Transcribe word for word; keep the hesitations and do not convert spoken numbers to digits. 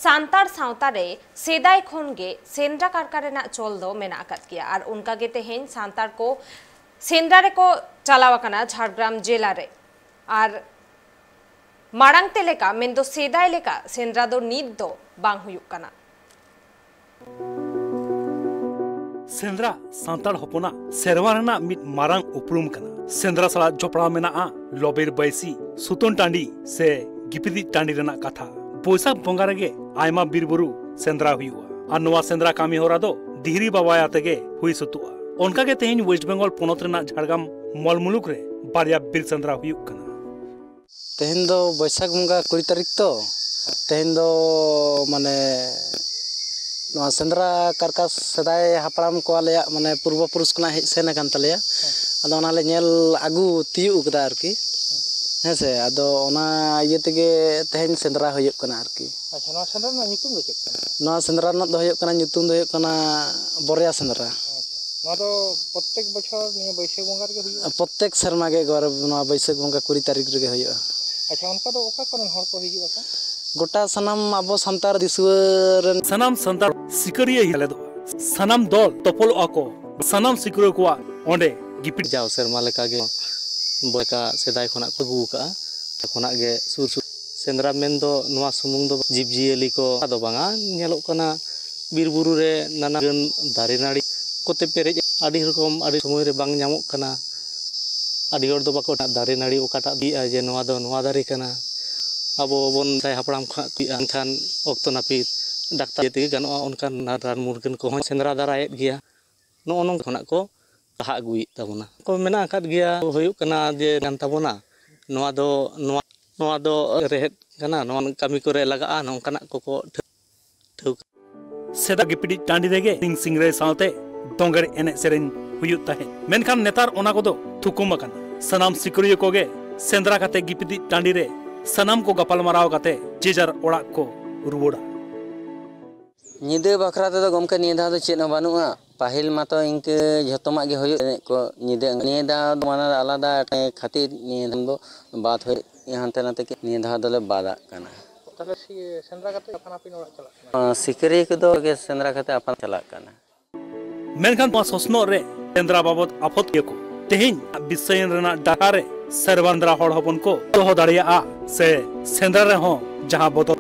ᱥᱟᱱᱛᱟᱲ ᱥᱟᱶᱛᱟ ᱨᱮ ᱥᱮᱫᱟᱭ ᱠᱷᱚᱱ ᱜᱮ ᱥᱮᱸᱫᱽᱨᱟ ᱠᱟᱨᱠᱟ ᱨᱮᱱᱟᱜ ᱪᱚᱞ ᱫᱚ ᱢᱮᱱᱟᱜ ᱟᱠᱟᱫ ᱜᱮᱭᱟ᱾ ᱟᱨ ᱚᱱᱠᱟ ᱜᱮ ᱛᱮᱦᱮᱧ ᱥᱟᱱᱛᱟᱲ ᱠᱚ ᱥᱮᱸᱫᱽᱨᱟ ᱨᱮᱠᱚ ᱪᱟᱞᱟᱣ ᱟᱠᱟᱱᱟ ᱡᱷᱟᱲᱜᱨᱟᱢ ᱡᱮᱞᱟ ᱨᱮ᱾ ᱟᱨ ᱢᱟᱲᱟᱝ ᱛᱮ ᱞᱮᱠᱟ, ᱢᱮᱱᱫᱚ ᱥᱮᱫᱟᱭ ᱞᱮᱠᱟ ᱥᱮᱸᱫᱽᱨᱟ ᱫᱚ ᱱᱤᱛ ᱫᱚ ᱵᱟᱝ ᱦᱩᱭᱩᱜ ᱠᱟᱱᱟ᱾ ᱥᱮᱸᱫᱽᱨᱟ ᱥᱟᱱᱛᱟᱲ ᱦᱚᱯᱚᱱᱟᱜ ᱥᱮᱨᱣᱟ ᱨᱮᱱᱟᱜ ᱢᱤᱫ ᱢᱟᱨᱟᱝ ᱩᱯᱨᱩᱢ ᱠᱟᱱᱟ᱾ ᱥᱮᱸᱫᱽᱨᱟ ᱥᱟᱞᱟᱜ ᱡᱚᱯᱲᱟᱣ ᱢᱮᱱᱟᱜᱼᱟ ᱞᱚᱵᱤᱨ ᱵᱟᱹᱭᱥᱤ, ᱥᱩᱛᱟᱹᱱ ᱴᱟᱺᱰᱤ ᱥᱮ ᱜᱤᱯᱤᱫᱤᱡ ᱴᱟᱺᱰᱤ ᱨᱮᱱᱟᱜ ᱠᱟᱛᱷᱟ᱾ ᱵᱳᱭᱥᱟᱠᱷ ᱵᱚᱸᱜᱟ ᱨᱮᱜᱮ ᱟᱭᱢᱟ ᱵᱤᱨ ᱵᱩᱨᱩ ᱥᱮᱸᱫᱽᱨᱟ ᱦᱩᱭᱩᱜᱼᱟ᱾ ᱟᱨ ᱱᱚᱣᱟ ᱥᱮᱸᱫᱽᱨᱟ ᱠᱟᱹᱢᱤ ᱦᱚᱨᱟ ᱫᱚ ᱫᱤᱦᱨᱤ ᱵᱟᱵᱟᱭ ᱟᱛᱮ ᱜᱮ ᱦᱩᱭ ᱥᱟᱹᱛᱚᱜᱼᱟ᱾ ᱚᱱᱠᱟ ᱜᱮ ᱛᱮᱦᱮᱧ ᱳᱭᱮᱥᱴ ᱵᱮᱝᱜᱚᱞ ᱯᱚᱱᱚᱛ ᱨᱮᱱᱟᱜ ᱡᱷᱟᱲᱜᱨᱟᱢ ᱢᱚᱞ ᱢᱩᱞᱩᱠ ᱨᱮ ᱵᱟᱨᱭᱟ ᱵᱤᱨ ᱥᱮᱸᱫᱽᱨᱟ ᱦᱩᱭᱩᱜ ᱠᱟᱱᱟ᱾ ᱛᱮᱦᱮᱧ ᱫᱚ ᱵᱳᱭᱥᱟᱠᱷ ᱵᱚᱸᱜᱟ ᱠᱩᱲᱤ ᱛᱟᱹᱨᱤᱠᱷ ᱛᱚ, ᱛᱮᱦᱮᱧ ᱫᱚ ᱢᱟᱱᱮ ᱱᱚᱣᱟ ᱥᱮᱸᱫᱽᱨᱟ ᱠᱟᱨᱠᱟ ᱥᱮᱫᱟᱭ ᱦᱟᱯᱲᱟᱢ ᱠᱚ ᱟᱞᱮᱭᱟᱜ ᱢᱟᱱᱮ ᱯᱩᱨᱵᱚ ᱯᱩᱨᱩᱥ ᱠᱷᱚᱱᱟᱜ ᱦᱮᱡ ᱥᱮᱱ ᱟᱠᱟᱱ ᱛᱟᱞᱮᱭᱟ᱾ ᱟᱫᱚ ᱚᱱᱟᱞᱮ ᱧᱮᱞ ᱟᱹᱜᱩ ᱛᱤᱭᱳᱜ ᱠᱟᱫᱟ ᱟᱨᱠᱤ᱾ ᱦᱮᱸ ᱥᱮ, ᱟᱫᱚ ᱚᱱᱟ ᱤᱭᱟᱹ ᱛᱮᱜᱮ ᱛᱮᱦᱮᱧ ᱥᱮᱸᱫᱽᱨᱟ ᱦᱩᱭᱩᱜ ᱠᱟᱱᱟ ᱟᱨᱠᱤ᱾ ᱟᱪᱪᱷᱟ, ᱱᱚᱣᱟ ᱥᱮᱸᱫᱽᱨᱟ ᱨᱮᱱᱟᱜ ᱧᱩᱛᱩᱢ ᱫᱚ ᱪᱮᱫ ᱠᱟᱱᱟ? ᱱᱚᱣᱟ ᱥᱮᱸᱫᱽᱨᱟ ᱨᱮᱱᱟᱜ ᱫᱚ ᱦᱩᱭᱩᱜ ᱠᱟᱱᱟ, ᱧᱩᱛᱩᱢ ᱫᱚ ᱦᱩᱭᱩᱜ ᱠᱟᱱᱟ ᱵᱚᱨᱭᱟ ᱥᱮᱸᱫᱽᱨᱟ᱾ ᱟᱪᱪᱷᱟ, ᱱᱚᱣᱟ ᱫᱚ ᱯᱨᱚᱛᱮᱠ ᱵᱚᱪᱷᱚᱨ ᱱᱤᱭᱟᱹ ᱵᱟᱹᱭᱥᱟᱹᱠᱷ ᱵᱚᱸᱜᱟ ᱨᱮᱜᱮ ᱦᱩᱭᱩᱜᱼᱟ? ᱯᱨᱚᱛᱮᱠ ᱥᱮᱨᱢᱟ ᱜᱮ ᱮᱠᱵᱟᱨ ᱱᱚᱣᱟ ᱵᱟᱹᱭᱥᱟᱹᱠᱷ ᱵᱚᱸᱜᱟ ᱠᱩᱲᱤ ᱛᱟᱹᱨᱤᱠᱷ ᱨᱮᱜᱮ ᱦᱩᱭᱩᱜᱼᱟ᱾ ᱟᱪᱪᱷᱟ, ᱚᱱᱠᱟ ᱫᱚ ᱚᱠᱟ ᱠᱚᱨᱮᱱ ᱦᱚᱲ ᱠᱚ ᱦᱤᱡᱩᱜ ᱟᱠᱚ? ᱜᱚᱴᱟ ᱥᱟᱱᱟᱢ ᱟᱵᱚ ᱥᱟᱱᱛᱟᱲ ᱫᱤᱥᱩᱣᱟᱹ ᱨᱮᱱ᱾ ᱥᱟᱱᱟᱢ ᱥᱟᱱᱛᱟᱲ ᱥᱤᱠᱟᱹᱨᱤᱭᱟᱹ ᱥᱮᱞᱮᱫᱚᱜᱼᱟ᱾ ᱥᱟᱱᱟᱢ ᱫᱚᱞ ᱛᱚᱯᱚᱞᱚᱜᱼᱟ ᱠᱚ᱾ ᱥᱟᱱᱟᱢ ᱥᱤᱠᱟᱹᱨᱤᱭᱟᱹ ᱠᱚᱣᱟᱜ ᱚᱸᱰᱮ ᱜᱤᱯᱤᱴ᱾ ᱡᱟᱣ ᱥᱮᱨᱢᱟ ᱞᱮᱠᱟᱜᱮ ᱵᱚᱭᱠᱟ ᱥᱮᱫᱟᱭ ᱠᱷᱚᱱᱟᱜ ᱠᱚ ᱟᱹᱜᱩ ᱟᱠᱟᱫᱼᱟ᱾ ᱠᱷᱚᱱᱟᱜ ᱜᱮ ᱥᱩᱨ ᱥᱩᱨ ᱥᱮᱸᱫᱽᱨᱟ ᱢᱮᱱ ᱫᱚ ᱱᱚᱣᱟ ᱥᱩᱢᱩᱝ ᱫᱚ ᱵᱟᱝ, ᱡᱤᱵᱽᱼᱡᱤᱭᱟᱹᱞᱤ ᱠᱚ ᱫᱚ ᱵᱟᱝᱟ, ᱧᱮᱞᱚᱜ ᱠᱟᱱᱟ ᱵᱤᱨ ᱵᱩᱨᱩ ᱨᱮ ᱱᱟᱱᱟ ᱜᱟᱹᱱ ᱫᱟᱨᱮ ᱱᱟᱹᱲᱤ ᱠᱚᱛᱮ ᱯᱮᱨᱮᱡ ᱟᱹᱰᱤ ᱨᱚᱠᱚᱢ ᱟᱹᱰᱤ ᱥᱚᱢᱚᱭ ᱨᱮ ᱵᱟᱝ ᱧᱟᱢᱚᱜ ᱠᱟᱱᱟ᱾ ᱟᱹᱰᱤ ᱦᱚᱲ ᱫᱚ ᱵᱟᱠᱚ ᱫᱟᱨᱮ ᱱᱟᱹᱲᱤ ᱚᱠᱟᱴᱟᱜ ᱤᱫᱤᱭᱮᱫᱼᱟ ᱡᱮ ᱱᱚᱣᱟ ᱫᱚ ᱱᱚᱣᱟ ᱫᱟᱨᱮ ᱠᱟᱱᱟ᱾ ᱟᱵᱚ ᱵᱚᱱ ᱥᱮᱫᱟᱭ ᱦᱟᱯᱲᱟᱢ ᱠᱷᱚᱱᱟᱜ ᱠᱚ ᱮᱱᱠᱷᱟᱱ ᱚᱠᱛᱚ ᱱᱟᱹᱯᱤᱛ ᱰᱟᱠᱛᱟᱨ ᱤᱭᱟᱹ ᱛᱮᱜᱮ ᱜᱟᱱᱚᱜᱼᱟ, ᱚᱱᱠᱟᱱ ᱨᱟᱱ ᱢᱩᱨᱜᱟᱹᱱ ᱠᱚᱦᱚᱸ ᱥᱮᱸᱫᱽᱨᱟ ᱫᱟᱨᱟᱭᱮᱫ ᱜᱮᱭᱟ᱾ ᱱᱚᱜᱼᱚ ᱱᱚᱝᱠᱟ ᱠᱷᱚᱱᱟᱜ ᱠᱚ ᱞᱟᱦᱟ ᱟᱹᱜᱩᱭᱮᱫ ᱛᱟᱵᱚᱱᱟ᱾ ᱠᱚ ᱢᱮᱱᱟᱜ ᱟᱠᱟᱫ ᱜᱮᱭᱟ, ᱦᱩᱭᱩᱜ ᱠᱟᱱᱟ ᱡᱮ ᱠᱟᱱ ᱛᱟᱵᱚᱱᱟ, ᱱᱚᱣᱟ ᱫᱚ ᱱᱚᱣᱟ ᱱᱚᱣᱟ ᱫᱚ ᱨᱮᱦᱮᱫ ᱠᱟᱱᱟ, ᱱᱚᱣᱟ ᱠᱟᱹᱢᱤ ᱠᱚᱨᱮ ᱞᱟᱜᱟᱜᱼᱟ, ᱱᱚᱝᱠᱟᱱᱟᱜ ᱠᱚᱠᱚ ᱴᱷᱟᱹᱣᱠᱟᱹ᱾ ᱥᱮᱫᱟᱭ ᱜᱤᱯᱤᱰᱤᱡ ᱴᱟᱺᱰᱤ ᱨᱮᱜᱮ ᱥᱤᱝ ᱥᱤᱝᱨᱟᱹᱭ ᱥᱟᱶᱛᱮ ᱫᱚᱝᱜᱟᱹᱨᱤ ᱮᱱᱮᱡ ᱥᱮᱨᱮᱧ ᱦᱩᱭᱩᱜ ᱛᱟᱦᱮᱸᱫ᱾ ᱢᱮᱱᱠᱷᱟᱱ ᱱᱮᱛᱟᱨ ᱚᱱᱟ ᱠᱚᱫᱚ ᱛᱷᱩᱠᱩᱢ ᱟᱠᱟᱱᱟ᱾ ᱥᱟᱱᱟᱢ ᱥᱤᱠᱟᱹᱨᱤᱭᱟᱹ ᱠᱚᱜᱮ ᱥᱮᱸᱫᱽᱨᱟ ᱠᱟᱛᱮ ᱜᱤᱯᱤᱰᱤᱡ ᱴᱟᱺᱰᱤ ᱨᱮ ᱥᱟᱱᱟᱢ ᱠᱚ ᱜᱟᱯᱟᱞᱢᱟᱨᱟᱣ ᱠᱟᱛᱮ ᱡᱮ ᱡᱟᱨ ᱚᱲᱟᱜ ᱠᱚ ᱨᱩᱣᱟᱹᱲᱟ᱾ ᱧᱤᱫᱟᱹ ᱵᱟᱠᱷᱨᱟ ᱛᱮᱫᱚ ᱜᱚᱢᱠᱮ ᱱᱤᱭᱟᱹ ᱫᱷᱟᱣ ᱫᱚ ᱪᱮᱫ ᱦᱚᱸ ᱵᱟᱹᱱᱩᱜᱼᱟ᱾ ᱯᱟᱹᱦᱤᱞ ᱢᱟᱛᱚ ᱤᱱᱠᱟᱹ ᱡᱷᱚᱛᱚᱢᱟᱜ ᱜᱮ ᱦᱩᱭᱩᱜ ᱮᱱᱮᱡ ᱠᱚ ᱧᱤᱫᱟᱹ᱾ ᱱᱤᱭᱟᱹ ᱫᱷᱟᱣ ᱫᱚ ᱢᱟᱱᱮ ᱟᱞᱟᱫᱟ ᱠᱷᱟᱹᱛᱤᱨ ᱱᱤᱭᱟᱹ ᱫᱷᱟᱣ ᱫᱚ ᱵᱟᱫ ᱦᱩᱭ ᱦᱟᱱᱛᱮ ᱱᱟᱛᱮ ᱠᱮᱫ᱾ ᱱᱤᱭᱟᱹ ᱫᱷᱟᱣ ᱫᱚᱞᱮ ᱵᱟᱫᱟᱜ ᱠᱟᱱᱟ᱾ ᱛᱟᱦᱚᱞᱮ ᱥᱤ-, ᱥᱮᱸᱫᱽᱨᱟ ᱠᱟᱛᱮ ᱟᱯᱟᱱ ᱟᱹᱯᱤᱱ ᱚᱲᱟᱜ ᱪᱟᱞᱟᱜ ᱠᱟᱱᱟ᱾ ᱥᱤᱠᱟᱹᱨᱤᱭᱟᱹ ᱠᱚᱫᱚ ᱜᱮ ᱥᱮᱸᱫᱽᱨᱟ ᱠᱟᱛᱮ ᱟᱯᱟᱱ ᱪᱟᱞᱟᱜ ᱠᱟᱱᱟ᱾ ᱢᱮᱱᱠᱷᱟᱱ ᱱᱚᱣᱟ ᱥᱚᱥᱱᱚᱜ ᱨᱮ ᱥᱮᱸᱫᱽᱨᱟ ᱵᱟᱵᱚᱫ ᱟᱯᱷᱚᱛᱤᱭᱟᱹ ᱠᱚ ᱛᱮᱦᱮᱧ ᱵᱤᱥᱥᱟᱹᱭᱤᱱ ᱨᱮᱱᱟᱜ ᱰᱟᱦᱟᱨ ᱨᱮ ᱥᱮᱨᱣᱟ ᱥᱮᱸᱫᱽᱨᱟ ᱦᱚᱲ ᱦᱚᱯᱚᱱ ᱠᱚ ᱫᱚᱦᱚ ᱫᱟᱲᱮᱭᱟᱜᱼᱟ ᱥᱮ ᱥᱮᱸᱫᱽᱨᱟ ᱨᱮᱦᱚᱸ ᱡᱟᱦᱟᱸ ᱵᱚᱫᱚᱞ